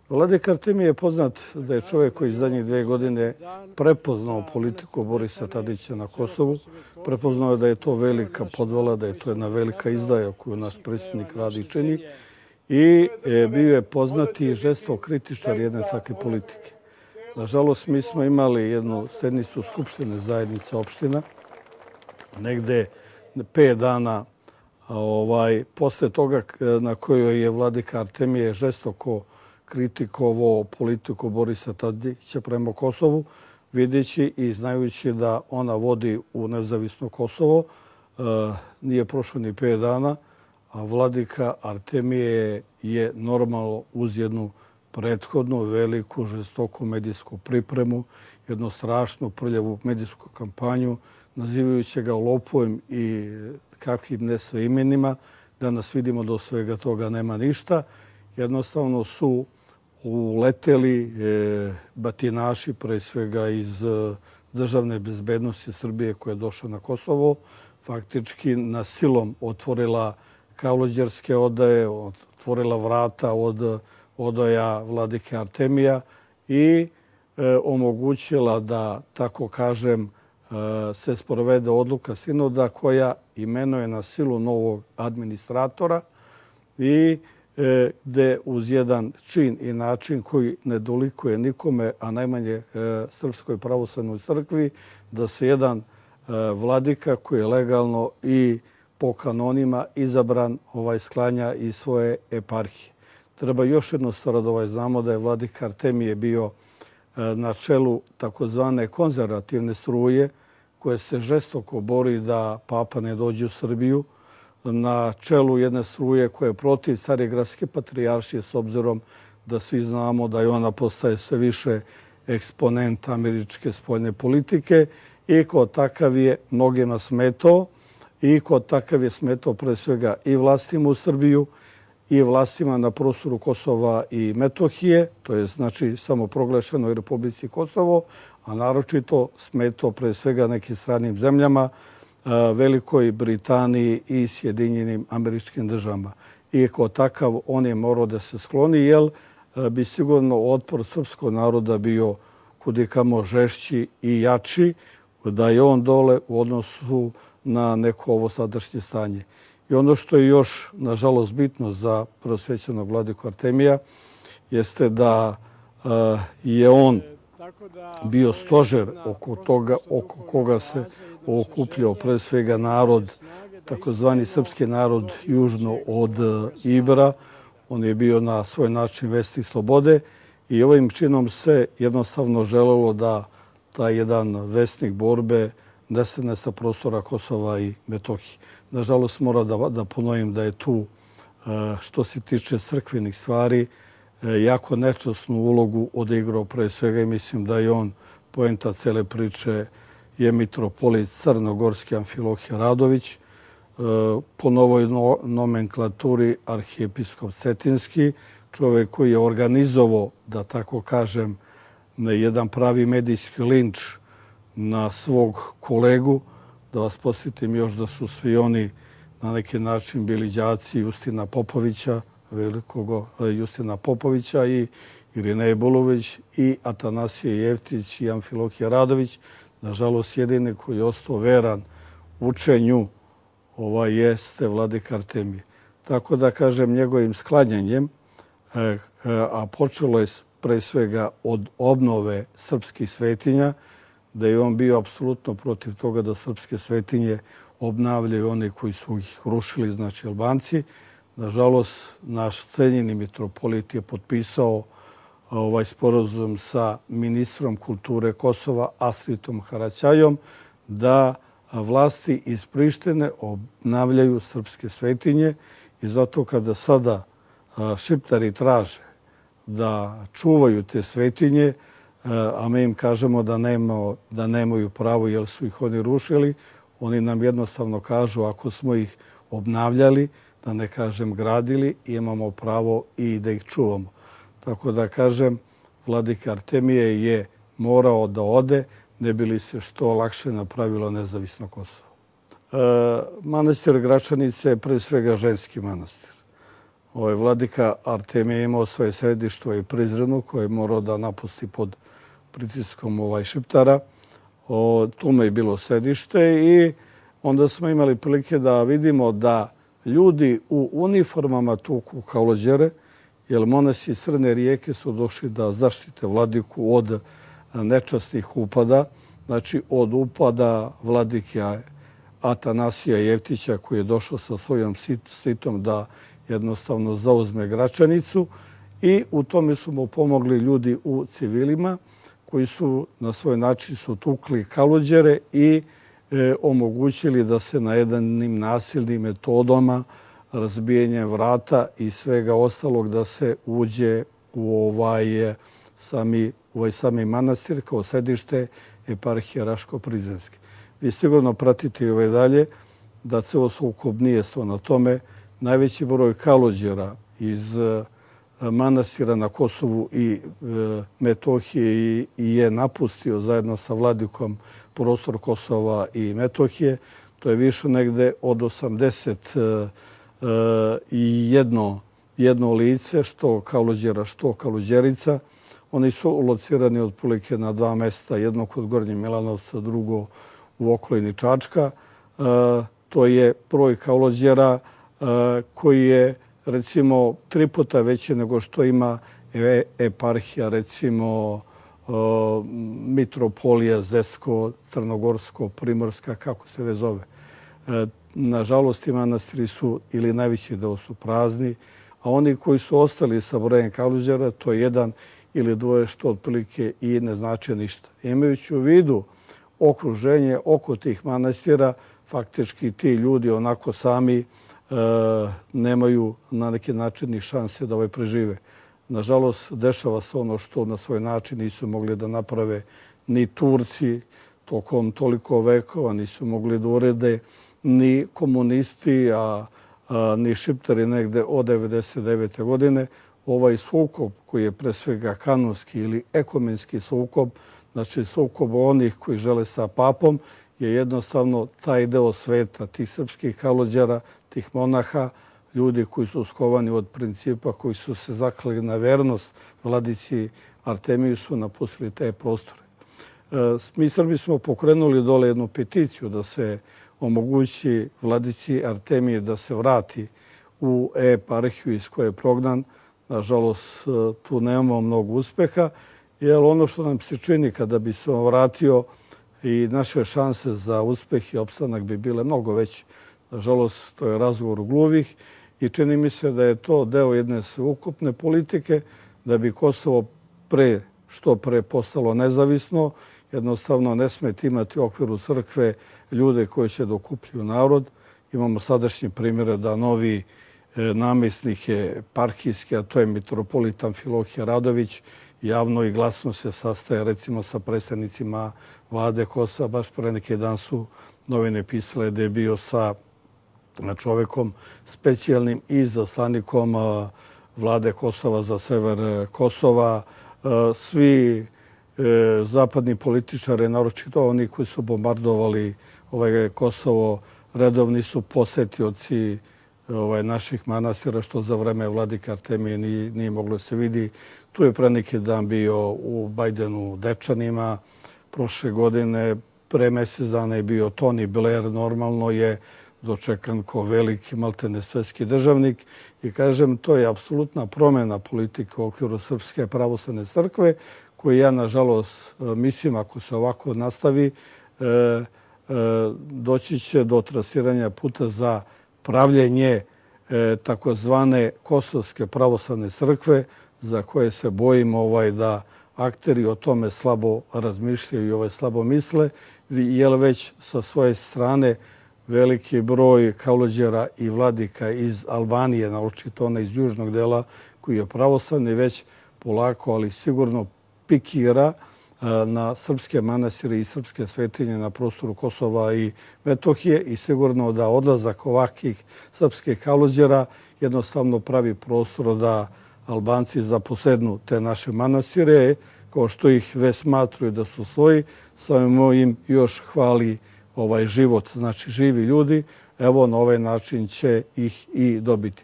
Vladika Artemije je poznat da je čovjek koji zadnjih 2 godine prepoznao politiku Borisa Tadića na Kosovu. Prepoznao je da je to velika podvala, da je to jedna velika izdaja koju naš predsjednik radi i čini. I bio je poznati žestok kritičar jedne takve politike. Nažalost, mi smo imali jednu sednicu Skupštine zajednice opština, negde 5 dana posle toga na kojoj je vladika Artemije žestoko kritikovao politiku Borisa Tadića prema Kosovu, vidjeći i znajući da ona vodi u nezavisno Kosovo. Nije prošlo ni 5 dana, a vladika Artemije je normalno uz jednu prethodnu veliku žestoku medijsku pripremu, jednu strašnu prljavu medijsku kampanju, nazivajući ga lopovim i kakvim ne sve imenima. Danas vidimo da od svega toga nema ništa. Jednostavno su uleteli batinaši, pre svega iz državne bezbednosti Srbije koja je došla na Kosovo, faktički na silom otvorila Kavlođerske odaje, otvorila vrata od odaja vladike Artemija i omogućila da, tako kažem, se sprovede odluka sinoda koja imenuje na silu novog administratora i gde uz jedan čin i način koji ne dolikuje nikome, a najmanje Srpskoj pravoslavnoj crkvi, da se jedan vladika koji je legalno i po kanonima izabran sklanja iz svoje eparhije. Treba još jednu stvar da znamo da je vladika Artemije bio na čelu takozvane konzervativne struje koje se žestoko bori da papa ne dođe u Srbiju, na čelu jedne struje koja je protiv Carigradske patrijaršije, s obzirom da svi znamo da je ona postaje sve više eksponent američke spoljne politike i kao takav je mnogima smetao i kao takav je smetao pre svega i vlastima u Srbiju i vlastima na prostoru Kosova i Metohije, to je znači samoproglašenoj Republici Kosovo, a naročito smetao pre svega nekim stranim zemljama, Velikoj Britaniji i Sjedinjenim Američkim Državama. I kao takav on je morao da se skloni, jer bi sigurno otpor srpskog naroda bio kudikamo žešći i jači, da je on dole u odnosu na neko ovo sadašnje stanje. I ono što je još, nažalost, bitno za prosvećenog vladiku Artemija jeste da je on bio stožer oko koga se okupljao pre svega narod, takozvani srpski narod južno od Ibra. On je bio na svoj način vesnik slobode i ovim činom se jednostavno želelo da taj jedan vesnik borbe nestane sa prostora Kosova i Metohije. Nažalost, mora da ponovim da je tu, što se tiče crkvenih stvari, jako nečasnu ulogu odigrao pre svega i mislim da je on poenta cele priče je mitropolit crnogorski Amfilohije Radović, po novoj nomenklaturi arhijepiskop Cetinski, čovjek koji je organizovao, da tako kažem, jedan pravi medijski linč na svog kolegu. Da vas posjetim još da su svi oni na neki način bili đaci Justina Popovića, velikog Justina Popovića i Irineje Bulović i Atanasije Jeftić i Amfilohije Radović. Nažalost, jedini koji je ostao veran učenju jeste vladika Artemije. Tako da kažem, njegovim sklanjanjem, a počelo je pre svega od obnove srpskih svetinja, da je on bio apsolutno protiv toga da srpske svetinje obnavljaju oni koji su ih rušili, znači Albanci. Nažalost, naš cenjeni mitropolit je potpisao ovaj sporazum sa ministrom kulture Kosova, Astritom Haraćajom, da vlasti iz Prištine obnavljaju srpske svetinje i zato kada sada Šiptari traže da čuvaju te svetinje, a mi im kažemo da nemaju pravo jer su ih oni rušili, oni nam jednostavno kažu ako smo ih obnavljali, da ne kažem gradili, imamo pravo i da ih čuvamo. Tako da kažem, vladika Artemije je morao da ode, ne bi li se što lakše napravilo nezavisno Kosovo. Manastir Gračanice je pre svega ženski manastir. Vladika Artemije imao svoje središte u Prizrenu koje je morao da napusti pod pritiskom Šiptara. Tu mu je bilo sedište i onda smo imali prilike da vidimo da ljudi u uniformama tuku Kalođere, jer monasi iz Crne rijeke su došli da zaštite vladiku od nečasnih upada, znači od upada vladike Atanasija Jevtića koji je došao sa svojom sitom da jednostavno zauzme Gračanicu i u tome su mu pomogli ljudi u civilima koji su na svoj način su tukli Kalođere i omogućili da se na jednim nasilnim metodama razbijenjem vrata i svega ostalog da se uđe u ovaj sami manastir kao sedište eparhije Raško-Prizrenske. Vi sigurno pratite i dalje da ceo sukob nije sto na tome. Najveći broj Kalođera iz manastira na Kosovu i Metohije je napustio zajedno sa vladikom prostor Kosova i Metohije. To je više negde od 81 lice, što Kalođera, što Kalođerica. Oni su locirani otprilike na 2 mesta, jedno kod Gornjeg Milanovca, drugo u okolini Čačka. To je broj Kalođera koji je recimo 3 puta veći nego što ima eparhija, recimo Mitropolija, Zesko, Crnogorsko, Primorska, kako se već zove. Nažalost, ti manastiri su ili najveći deo su prazni, a oni koji su ostali sa brojem Kalođera, to je 1 ili 2 što otprilike i ne znače ništa. Imajući u vidu okruženje oko tih manastira, faktički ti ljudi onako sami nemaju na neki način ni šanse da prežive. Nažalost, dešava se ono što na svoj način nisu mogli da naprave ni Turci tokom toliko vekova, nisu mogli da urede ni komunisti, ni Šiptari negde od 1999. godine. Ovaj sukob koji je pre svega kanonski ili ekumenski sukob, znači sukob onih koji žele sa papom, je jednostavno taj deo sveta, tih srpskih Kalođera, tih monaha, ljudi koji su skovani od principa, koji su se zaklali na vernost vladici Artemiju, su napustili te prostore. Mi Srbi smo pokrenuli dole jednu peticiju da se omogući vladici Artemije da se vrati u eparhiju iz koje je prognan. Nažalost, tu nemamo mnogo uspeha, jer ono što nam se čini kada bi se vratio i naše šanse za uspeh i opstanak bi bile mnogo veće. Nažalost, to je razgovor gluvih i čini mi se da je to deo jedne sveukupne politike da bi Kosovo što pre postalo nezavisno. Jednostavno ne smete imati u okviru crkve ljude koji će da okupljuju narod. Imamo sadašnje primjere da novi namjesnik je eparhijski, a to je mitropolit Amfilohije Radović, javno i glasno se sastaje recimo sa predstavnicima vlade Kosova. Baš pre neki dan su novine pisale da je bio sa čovekom specijalnim i izaslanikom vlade Kosova za sever Kosova. Svi zapadni političari, naročito oni koji su bombardovali Kosovo, redovni su posetioci naših manastira, što za vreme vladike Artemije nije moglo se vidi. Tu je pre neki dan bio u Bajdenu u Dečanima. Prošle godine, pre mesec dana je bio Tony Blair, normalno je dočekan kao veliki maltene svetski državnik. I kažem, to je apsolutna promjena politike u okviru Srpske pravoslavne crkve, koju ja, nažalost, mislim, ako se ovako nastavi, doći će do trasiranja puta za pravljenje takozvane Kosovske pravoslavne crkve, za koje se bojimo da akteri o tome slabo razmišljaju i slabo misle, jer već sa svoje strane veliki broj Kalođera i vladika iz Albanije, naročito ona iz južnog dela, koji je pravoslavni, već polako, ali sigurno pikira na srpske manastire i srpske svetinje na prostoru Kosova i Metohije i sigurno da odlazak ovakvih srpskih Kalođera jednostavno pravi prostor da Albanci zaposednu te naše manastire, kao što ih već smatruju da su svoji, samo im još hvali život, znači živi ljudi, evo na ovaj način će ih i dobiti.